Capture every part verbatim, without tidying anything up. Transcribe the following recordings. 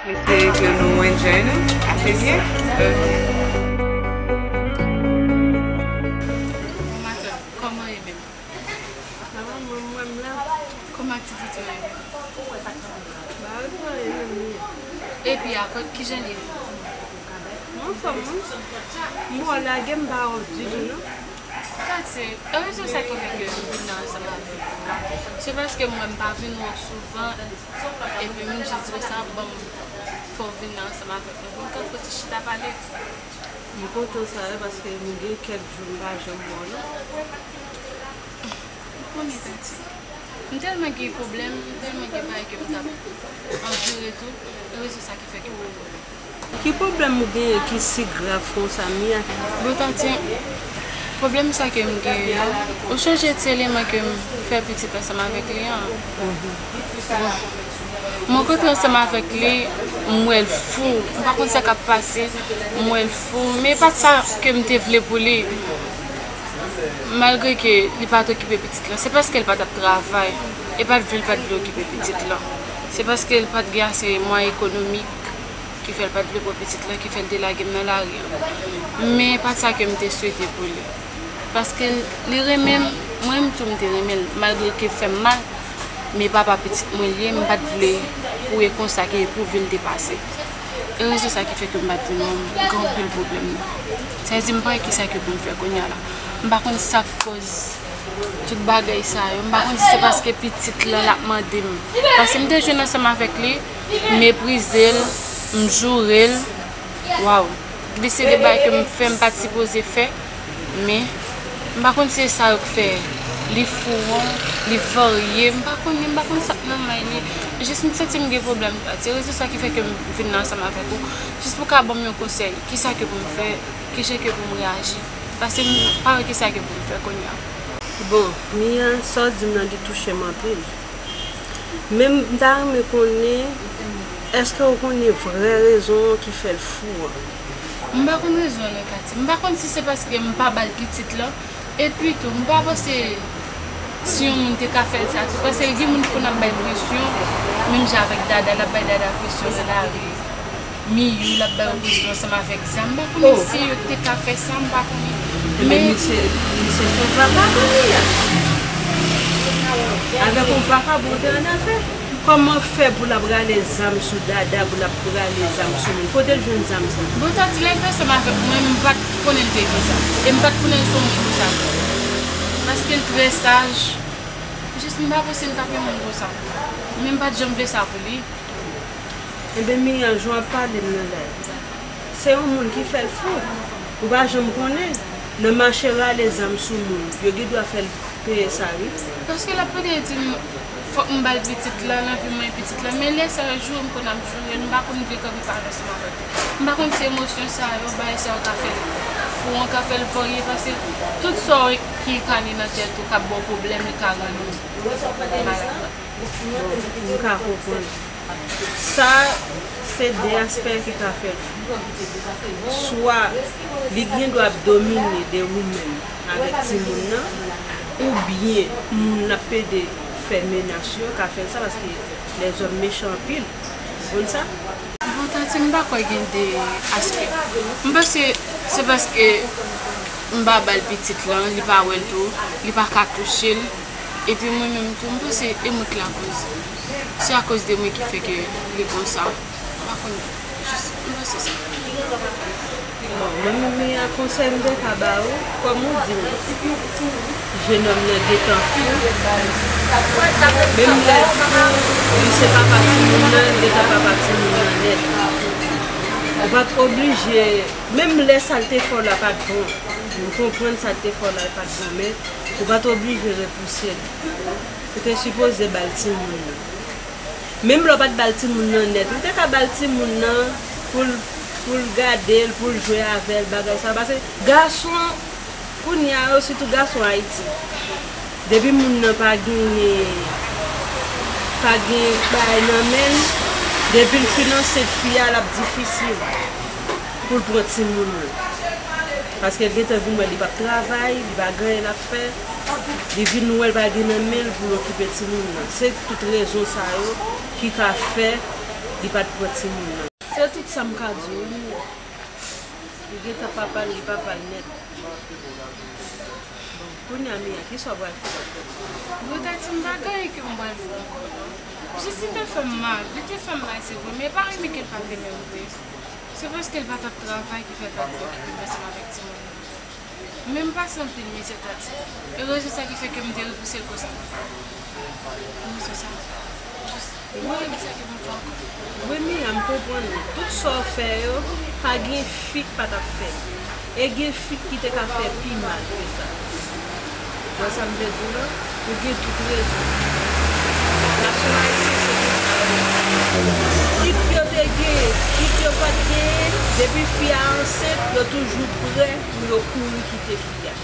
Espere ke nou enjoy nou ase byen. Bon maten, kòman ye menm? Sa va, mwen, mwen la. Kòman aktivite yo ye menm? Ba, yo travay menm wi. Epi a, kijan l ye? Mwen anfòm, wi. M wè w lage, m pa wè w ditou, non. Tati, e rezon sa ki fè ke m vin la ansanm avè w. Se paske m wè m pa vin wè w souvan, epi m jis di konsa, ban m fè w vin la ansanm avèk mwen, pou n ka fè ti chita pale. M kontan sa, wi, paske m gen kèk jou m pa janm wè w, non. Ou konnen, Tati. M tèlman gen pwoblèm, m tèlman gen bagay ke m t ap andire tou, e rezon sa ki fè ke m pa wè w. Ki pwoblèm ou genyen ki si grav konsa, Mia? Bon, Tati, pwoblèm sa ke m genyen an, ou chonje ti eleman ke m fè pitit ansanm avèk li an? Bon, mwen kontre ansanm avèk li, m wè l fou. M pa konn sa k ap pase, m wè l fou. Men e pa t sa ke m te vle pou li. Malgre ke li pa t okipe pitit lan, se paske l pa t ap travay. E pa t vle, l pa t vle okipe pitit lan. Se paske l pa t gen ase mwayen ekonomik ki fè l pa t vle pran pitit lan, ki fè l te lage m nan lari an. Men e pa t sa ke m te swete pou li. Paske li renmen m, mwen menm tou m te renmen l, malgre ke l fè m mal, men papa pitit mwen li ye, m pa t vle pou e konsa ke pou vi l te pase. E rezon sa ki fè ke m pa t vin wè w, m gen anpil pwoblèm. Sa vle di m pa wè kisa ke pou m fè kounye a la. M pa konn sa k koz tout bagay sa yo. M pa konn si se paske pitit lan l ap mande m. Paske m te jwenn ansanm avèk li, m meprize l, m joure l. Waw. Gen de bagay ke m fè, m pa t sipoze fè. Men, m pa konn si se sa yo k fè li fou an, li varye, m pa konnen, m pa konn sa k nan may li. Jis m santi m gen pwoblèm, se rezon sa ki fè ke m vin la ansanm avèk ou, jis pou w ka ban m yon konsèy, kisa ke pou m fè, kijan ke pou m reyaji, paske m pa wè kisa ke pou m fè kounye a. Bon, Mia, sa w di m nan, li touche m anpil. Men m ta renmen konnen, èske w konnen vrè rezon ki fè l fou an? M pa konn rezon an non, Tati. M pa konn si se paske m pa ba l pitit lan. Epi tou, m pa panse si yon moun te ka fè l sa tou. Paske gen moun ki konn ap bay presyon, menm jan avèk Dada, l ap bay Dada presyon nan lari. Miyou, l ap bay yo presyon ansanm avèk zam. M pa konnen si yo te ka fè sa, m pa konnen. Ebyen, men misye, misye se yon vakabon li ye. Avèk yon vakabon, ou te annafè. Kòman fè pou l ap rale zam sou Dada, pou l ap rale zam sou moun? Kote l jwenn zam sa? Bon, Tati, lè l te ansanm avèk mwen, m pa t konnen l te gen zam. E m pa t konnen l se yon moun konsa. Paske l trè saj. Jis m pa panse l t ap yon moun konsa. Men m pa t janm vle sa pou li. Ebyen, Mia, jan w ap pale m nan la, se yon moun ki fè l fou. Ou pa janm konnen. Nan mache rale zam sou moun, yo gen dwa fè l peye sa, wi. Paske l ap plede di m, fòk m ba l pitit la, l anvi manyen pitit la. Men lè sa yo joure m, konn ap joure l, m pa konn vle kanpe pale ansanm avèk li. M pa konn si emosyon sa yo, bagay sa yo ka fè l fou an, ka fè l varye, paske tout sa w ki ka gen nan tèt ou k ap ba w pwoblèm, li ka rann ou malad. Bon, m ka konprann. Sa, se de aspè ki ka fè l. Swa li gen dwa ap domine de ou menm avèk timoun nan, oubyen moun l ap pede fè menas yo ka fè l sa, paske lèzòm mechan anpil. Ou konn sa? Bon, Tati, m pa kwè gen de aspè. M panse se paske m pa ba l pitit lan, li pa wè l tou, li pa ka touche l. Epi mwen menm tou, m panse e mwen k lakoz. Se akoz de mwen ki fè ke li konsa. M pa konn, jis, m panse sa. Bon, mwen menm, Mia, konsèy m te ka ba ou, kòm ou di m, jenòm nan gentan fou. Menm lè l fou, li se papa timoun nan, li gentan papa timoun nan nèt. Ou pa t oblije, menm lè sa l te fè w la pa t bon. M konprann sa l te fè w la pa t bon, men ou pa t oblije repouse l. Ou te sipoze ba l timoun nan. Menm lè w pa t ba l timoun nan nèt, ou te ka ba l timoun nan pou l, pou l gade l, pou l jwe avè l, bagay sa. Paske gason, kounye a yo, sitou gason Ayiti, depi moun nan pa genyen, pa gen bagay nan men l, depi l fin ansent fi a, l ap difisil pou l pran timoun nan. Paske l gentan vin wè li p ap travay, li pa gen anyen l ap fè, li vin wè l pa gen nan men l pou l okipe timoun nan. Se tout rezon sa yo ki ka fè Li pa t pran timoun nan. Se tout sa m ka di w wi. Li gentan papa l, li papa l nèt. Bon, kounye a, Mia, kisa w pral fè? Bon, Tati, m pa gen anyen ke m pral fè ankò, non. Jis li te fè m mal, li te fè m mal, se vre, men e pa renmen ke l pa t renmen m vre. Se paske l pa t ap travay ki fè l pa t vle okipe m ansanm avèk timoun nan. Men m pase anpil mizè, Tati. Erezman sa ki fè ke m te repouse l konsa. Erezman sa. Jis, mwen, kisa ke m fè ankò? Wi, Mia, m konprann ou. Tout sa w fè yo, pa gen fi k pa t ap fè. E gen fi ki te ka fè pi mal ke sa. Wè sa m te di w la? Ou gen tout rezon. Gason ayisyen se konsa yo ye. Kit yo te genyen, kit yo pa t genyen, depi fi a ansent, yo toujou prè pou yo kouri kite fi a.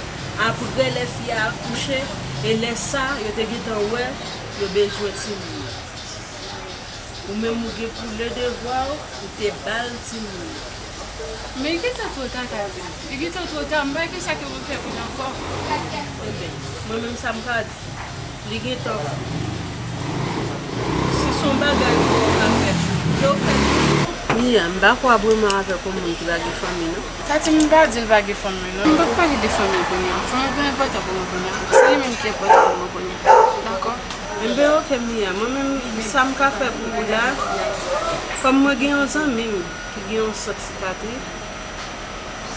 Apre lè fi a akouche, e lè sa, yo te gentan wè yo bezwen timoun nan. Ou menm ou gen pou le devwa w, ou te ba l timoun nan. Men li gentan twò ta, Tati. Li gentan twò ta, m pa gen sa ke pou m fè pou li ankò. Ebyen, mwen menm sa m ka di, li gentan fou. Si se yon bagay pou w ka fè, ke w fè. Mia, m pa kwè ap renmen avèk yon moun ki pa gen fanmi, non. Tati, m pa di l pa gen fanmi, non. M p ap pale de fanmi l kounye a. Fanmi l pa enpòtan pou mwen kounye a. Se li menm ki enpòtan pou mwen kounye a. Dakò? Enben, oke, Mia. Mwen menm, sa m ka fè pou ou la, kòm mwen gen yon zanmi m ki gen yon sant sikatri,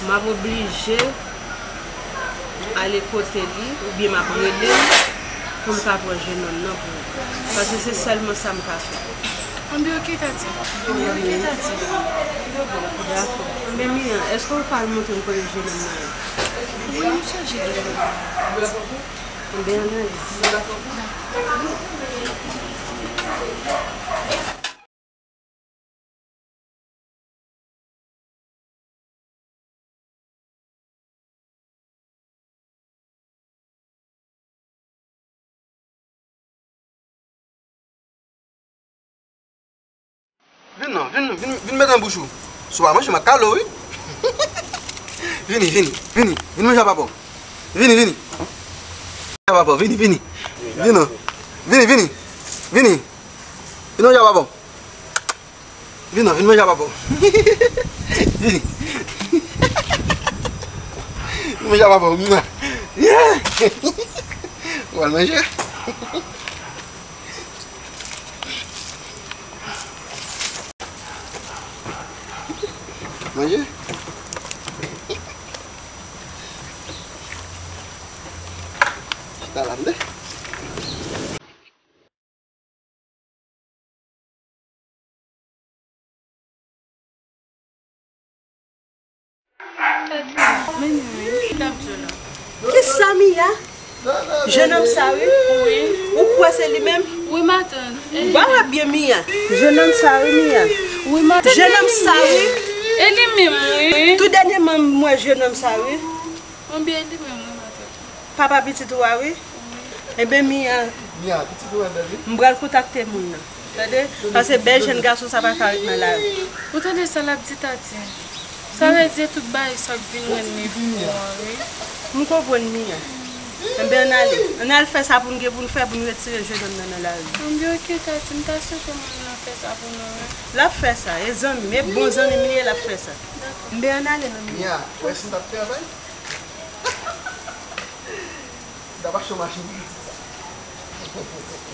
m ap oblije ale kote li, oubyen m ap rele l pou l ka pran jenòm nan pou ou. Paske se sèlman sa m ka fè. Anben, oke, Tati. Anben, oke, Tati. Dakò. Anben, Mia, èske w ka al montre m kote jenòm nan ye? Wi, m sonje li. Anben, ann ale. Vin non, vin, vin, vin met nan bouch ou. Si w pa manje, m a kale w, wi. Vini, vini, vini. Vin manje a papa w. Vini, vini. A papa w, vini, vini. Vin non. Vini, vini. Vini. Vin manje a papa w. Vin non, vin manje a papa w. Vini. Vin manje a papa w. Mwa. Yeah. Ou al manje? Manje? Chita la, tande. Kisa, Mia? Jennonm sa, wi. Wi. Ou kwè se li menm? Wi, matant. Ou pa wè byen, Mia? Jennonm sa, wi, Mia. Wi, matant. Jennonm sa, wi. E li menm, wi. Tou dènyèman, m wè jennonm sa, wi. Anben, e li menm, wi, matant. Papa pitit ou a, wi. Enben, Mia, Mia, pitit ou a bèl, wi. M pral kontakte moun nan. Tande? Paske bèl jèn gason sa pa ka ret nan lari. Ou tande sa l ap di, Tati? Sa vle di tout bagay sa k vin rann li fou an, wi. M konprann, Mia. Enben, ann ale. Ann al fè sa pou n gen pou n fè pou n retire jennonm nan nan lari. Anben, oke, Tati, m ta swete moun nan fè sa pou nou, wi. L ap fè sa. E zanmi m, e bon zanmi m li ye, l ap fè sa. Dakò. Enben, ann ale, non, Mia. Mia, wè si m t ap travay? M t ap achte yon machin pou pitit sa.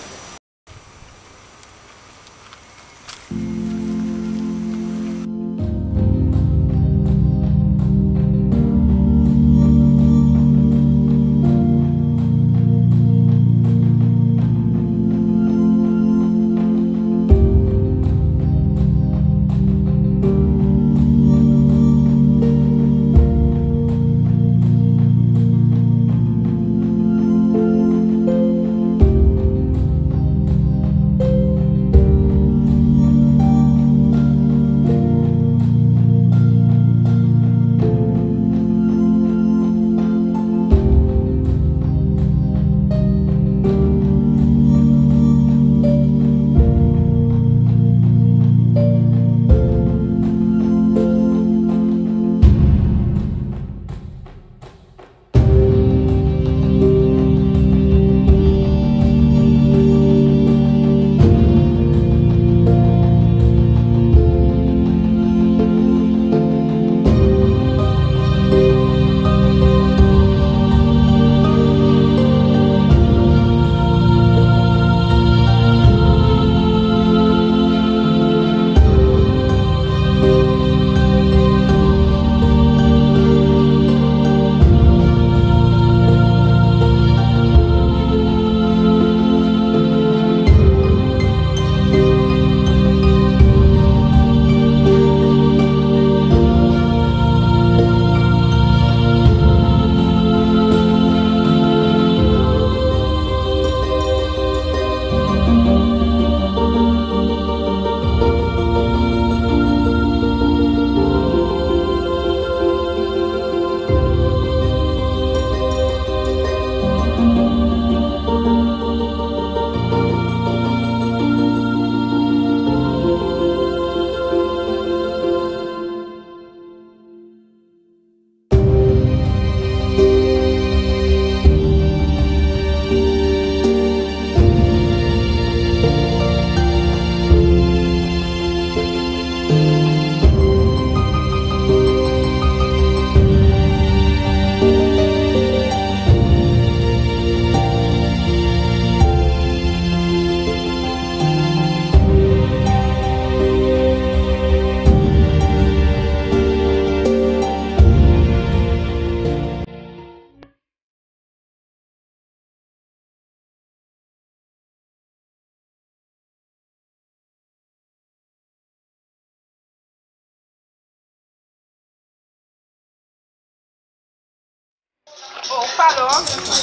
Oh, Falò.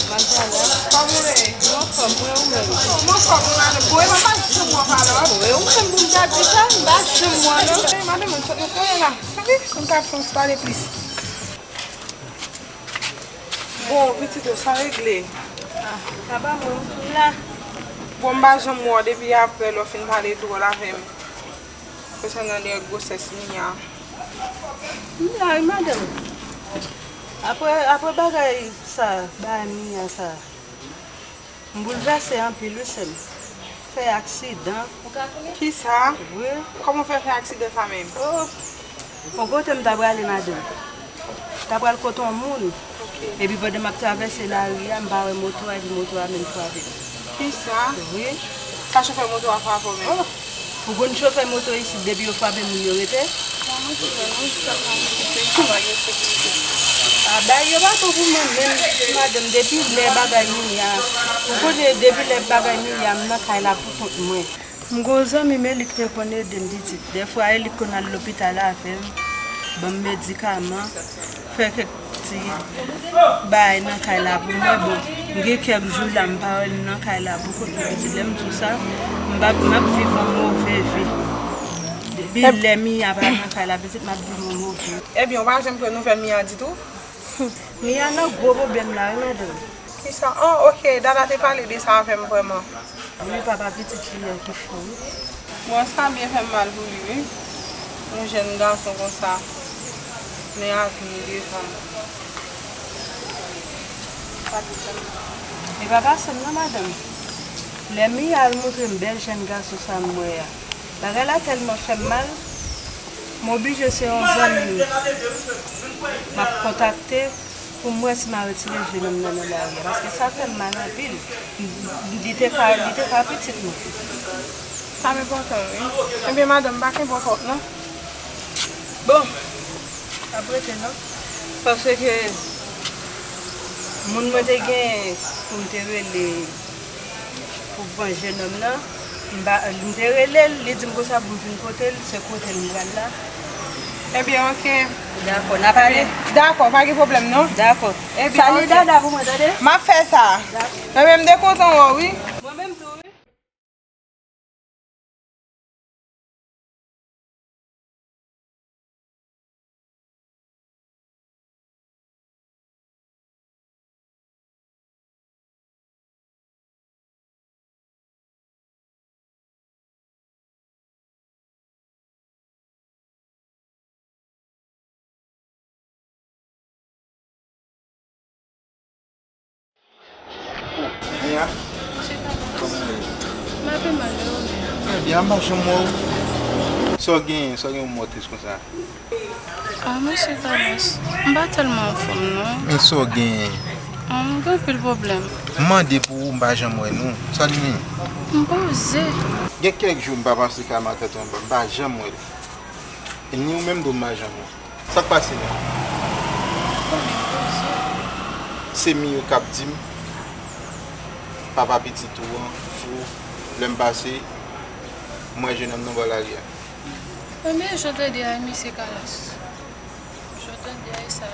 Madanm, kòman w ye? Mwen anfòm, mwen ou menm? Mwen anfòm, wi, madanm. Bon, e mwen pa janm wè w, Falò. Bon, e ou menm pou m ta di sa, m pa janm wè w, non. Ey, madanm, mwen sot nan fè la. Salut, m ka fè yon ti pale plis. Bon, pitit, ou sa regle? Ah, sa pa bon, m la. Bon, m pa janm wè w depi apre lè w fin pale dwòl avè m konsènan de gwosès Mia. M la, wi, madanm. Apre, apre bagay sa, bagay Mia sa, m boulvèse anpil, wi, sè m. Fè aksidan. Kisa? Wi. Kòman w fè fè aksidan sa menm? Oh, yon kote m ta prale, madanm. M ta pral kote yon moun. Ok. Epi pandan m ap travèse lari a, m pa wè moto a, epi moto a menm frape m. Kisa? Wi. Sa chofè moto a frape w menm? Oh, ou konn chofè moto isit, depi yo frape moun, yo rete? Non, mwen di non, jis ap nan sekirite, travay yo sekirite. Ah, bagay yo pa twò pou mwen menm, madanm, depi lè bagay Mia. Ou konnen, depi lè bagay Mia, m nan kay la pou kont mwen. M gen yon zanmi m, e li k te konn ede m pitit. Dèfwa, e li k konn al lopital avè m, ban m medikaman, fè kèk ti bagay nan kay la pou mwen. Bon, m gen kèk jou la, m pa wè l nan kay la pou kont li pitit. Lè m di w sa, m ap, m ap viv yon move vi. Depi lè Mia pa nan kay la, pitit, m ap viv yon move vi. Ebyen, ou pa janm pran nouvèl Mia ditou? Mia nan gwo pwoblèm la, wi, madanm. Kisa? Oh, ok, Dada te pale de sa avè m vrèman. Wi, papa pitit li an ki fou, wi. Bon, sa byen fè m mal pou li, wi. Yon jèn gason konsa, men avni devan l. E pa pase m non, madanm. Lè Mia al montre m bèl jèn gason sa m wè a, bagay la tèlman fè m mal, m oblije se yon zanmi m m ap kontakte. Pou m wè si m a retire jenòm nan nan lari a, paske sa fè m mal anpil. Li te ka, li te ka pitit mwen. Sa m enpòtan, wi. Ebyen, madanm, m pa kenbe w twòp, non. Bon, ap rete, non. Paske moun mwen te gen pou m te rele pou pran jenòm nan, m pa, m te rele l, li di m konsa pou m vin kote l, se kote l m pral la. Ebyen, ok. Dakò, n a pale. Dakò, pa gen pwoblèm, non. Dakò. Ebyen, salye ok. Dada pou mwen, tande? M ap fè sa. Dakò. Ebyen, m te kontan wè w, wi. Mwen menm tou, wi. Mia, kòman w ye? M ape mal, e ou menm? Trè byen, m pa janm wè w. Sa w genyen, sa w genyen w mò tris konsa? Ah, mesye Carlos, m pa tèlman anfòm, non. Men sa w genyen? Ah, m gen anpil pwoblèm. M mande pou ou, m pa janm wè nou. Sa w genyen? M poze. Gen kèk jou m pa pase kay matant ou anba, m pa janm wè l. E ni ou menm tou m pa janm wè. Sa k pase menm? Se Miyo k ap di m, papa pitit ou an fou, lè m pase, m wè jenòm nan bò lari a. Ebyen, jan w tande a, misye Kalas. Jan w tande a, e sa.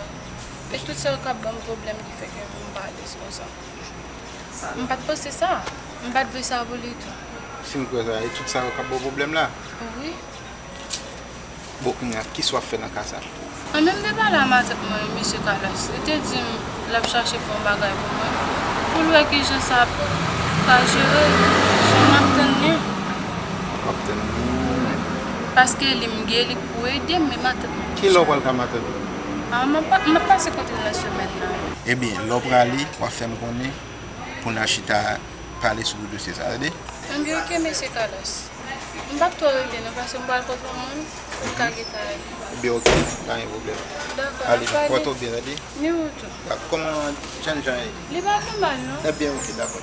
E tout sa yo k ap ban m pwoblèm ki fè ke m pa alèz konsa. M pa t panse sa. M pa t vle sa pou li tou. Si m kwè sa, e tout sa yo k ap ba w pwoblèm la? Wi. Bon, kounye a, kisa w ap fè nan ka sa? An menm de pale a matant mwen, mesye Kalas, li te di m l ap chache fè yon bagay pou mwen, pou l wè kijan sa ap ka jere. So, m ap tann li. W ap tann li? Paske li m gen, li k pou ede m, men matant mwen. Kilè w pral ka matant ou? A, m ap pa, m ap pase kote l nan semèn nan. Ebyen, lè w prale, w ap fè m konnen pou n al chita pale sou dosye sa, tande? Ebyen, oke, mesye Kalas. M p ap twò rete non, paske m pral kote yon moun, m ka gentan ale. Ebyen, oke, pa gen pwoblèm. Dakò, ale, n ap pale. Pòte w byen, tande? Ni ou tou. Dakò, kòman Janjan ye? Li pa pi mal, non. Ebyen, oke, dakò.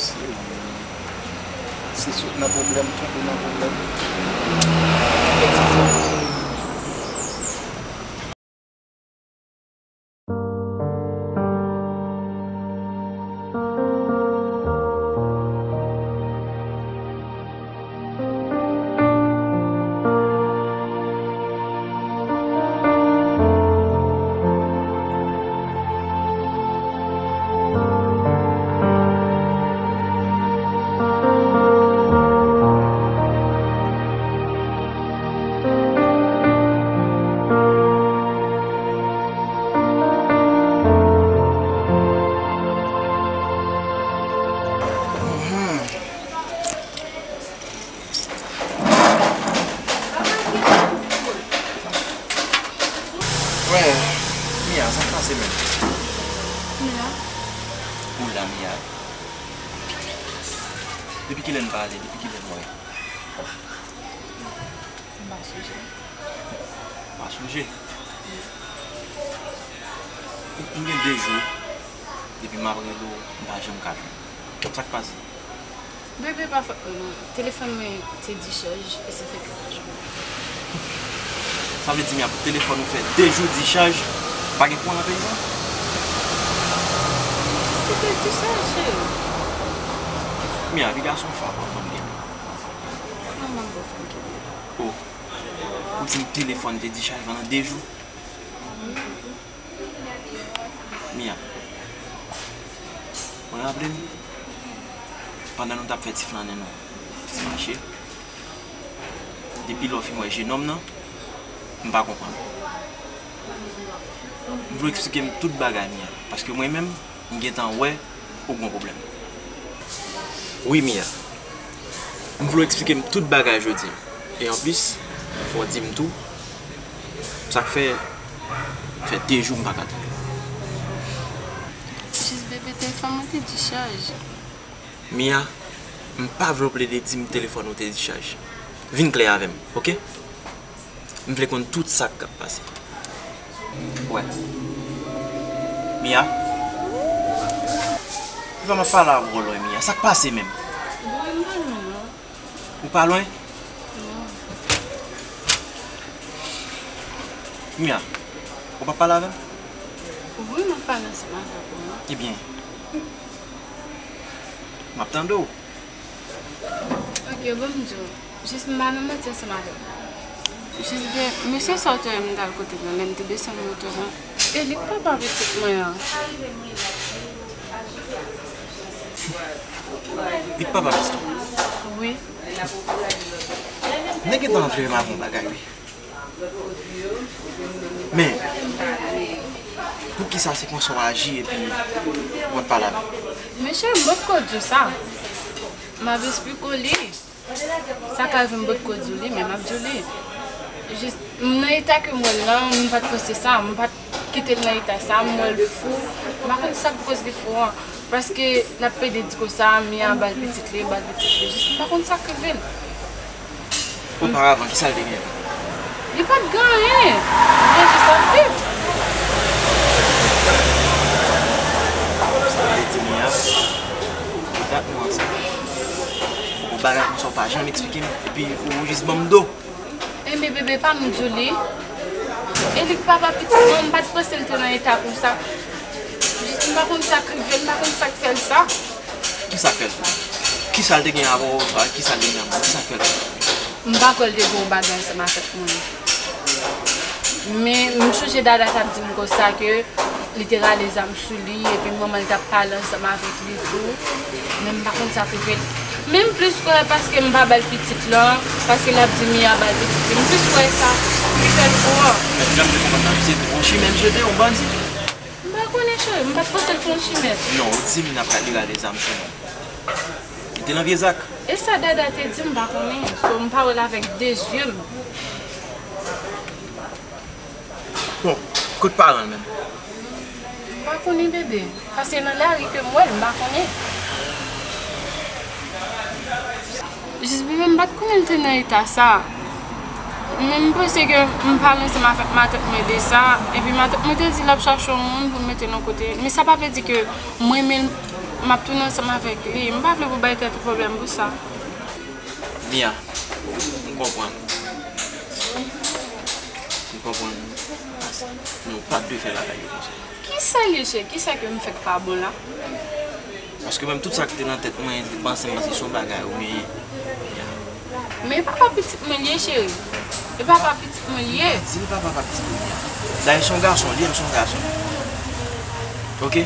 Se, se sot nan pwoblèm, tonbe nan pwoblèm. Ou la, Mia. Depi kilè n pa ale? Depi kilè n wè? M pa sonje. Pa sonje? M gen de jou depi m ap rele w, m pa janm ka jwenn ou. Sa k pase? Bebe, pa fòt mwen non. Telefòn mwen te dichaj, e se fè ke m pa jwenn ou. Sa vle di, Mia, pou telefòn ou fè de jou dichaj, pa gen kouran nan peyi sa? Li te dichaj, cheri. Mia, piga se yon fanm ou konn gen. Manman m bon fanm ki gen. Oh. Ou di m telefòn te dichaj pandan de jou? Mia, mwen raple m, pandan nou t ap fè ti flannen nou, ti mache, depi lè w fin wè jenòm nan, m pa konprann. M vle w eksplike m tout bagay, Mia, paske mwen menm, m gentan wè ou gen yon pwoblèm. Wi, Mia. M vle w eksplike m tout bagay jodi a. E anplis, fò w di m tou sa k fè, fè de jou m pa ka tande w. Jis bebe, telefòn mwen te dichaj. Mia, m pa vle w plede di m telefòn ou te dichaj. Vin klè avè m, oke? M vle konn tout sa k ap pase. Wè. Mia? Epa m ap pale avè w lwen, Mia. Sa k pase menm? Bebe, m pa lwen non. Ou pa lwen? Non. Mia, ou p ap pale avè m? Wi, m ap pale ansanm avè w. Ebyen, m ap tande w. Ok, ban m di w. Jis m pa nan manti ansanm avè w. Jis gen mesye sa w te wè m t al kote l nan, lè m te desann moto a. E li k papa pitit mwen an. Li k papa pitit ou? Wi. Nèg gentan vle m avè yon bagay, wi. Men, poukisa se konsa w aji epi w ap pale avè m? Men cheri, m potko di w sa. M ap esplike w li. Sa ka rive m potko di w li, men m ap di w li. Jis, m nan eta ke m wè l lan, m pa t panse sa, m pa t kite l nan eta sa, m wè l fou. M pa konn sa k koz li fou an. Paske l ap plede di konsa, Mia ba l pitit li, ba l pitit li. Jis m pa konn sa k rive l. Oparavan, kisa l te gen? Li pa t gen anyen. Li te jis ap viv. Sa vle di, Mia, pou dat nou ansanm, yon bagay konsa w pa janm eksplike m, epi ou jis ban m do. Enben, bebe, pa m di w li. E li k papa pitit mwen, m pa t panse l te nan eta konsa. Jis m pa konn sa k rive l, m pa konn sa k fè l sa. Kisa k fè l fou? Kisa l te gen avè w? Kisa l te gen avè w? Kisa k fè l fou? M pa kwè l te gen yon bagay ansanm avèk mwen. Men m sonje Dada t ap di m konsa ke li te rale zam sou li, epi manman l t ap pale ansanm avèk li tou. Men m pa konn sa k rive l. Men m plis kwè paske m pa ba l pitit lan, paske l ap di Mia ba l pitit li. M plis kwè sa ki fè l fou an. Men jan m te konprann nan, se te yon chimè l jete, yon bandi. M pa konnen, cheri, m pa t panse l te yon chimè. Non, ou di m l ap li rale zam sou mwen. Li te nan vye zak. E sa Dada te di, m pa konnen. So, m pa wè l avèk de zye m. Bon, kot paran l menm? M pa konnen, bebe. Paske nan lari ke m wè l, m pa konnen. Jis bebe, m pa t konnen l te nan eta sa. Men m panse ke m pale ansanm avèk matant mwen de sa, epi matant mwen te di l ap chache yon moun pou l mete l yon kote. Men sa pa vle di ke mwen menm, m ap tounen ansanm avèk li. M pa vle pou bay tèt ou pwoblèm pou sa. Mia, m konprann. M konprann. Nou pa dwe fè bagay yo konsa. Kisa l ye, cheri? Kisa ke m fè k pa bon la? Paske menm tout sa ki te nan tèt mwen, te panse m panse se yon bagay ou genyen. Men e papa pitit mwen l ye, cheri. E papa pitit mwen l ye. Di l pa papa pitit mwen l ye. Dayè, se yon gason l ye, m se yon gason. Oke?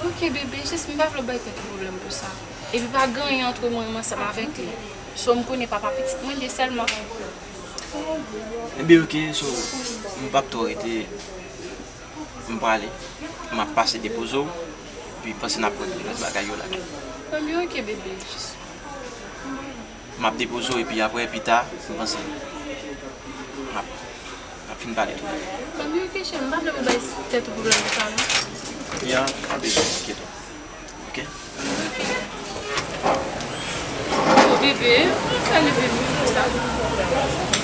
Oke, bebe, jis m pa vle w bay tèt ou pwoblèm pou sa. Epi pa gen anyen ant mwen menm ansanm avèk li. So, m konnen papa pitit mwen l ye sèlman. Ebyen, oke, so, m p ap twò rete. M prale. M ap pase depoze w. Epi m panse n ap regle lòt bagay yo lakay. Ebyen, oke, bebe. Jis m ap depoze w, epi apre, pita, m panse n ap, n ap fin pale tou. Ebyen, oke, cheri, m pa vle pou bay tèt ou pwoblèm pou sa, non. Ya, pa bezwen enkyete w. Oh, bebe, ou fè leve m konsa?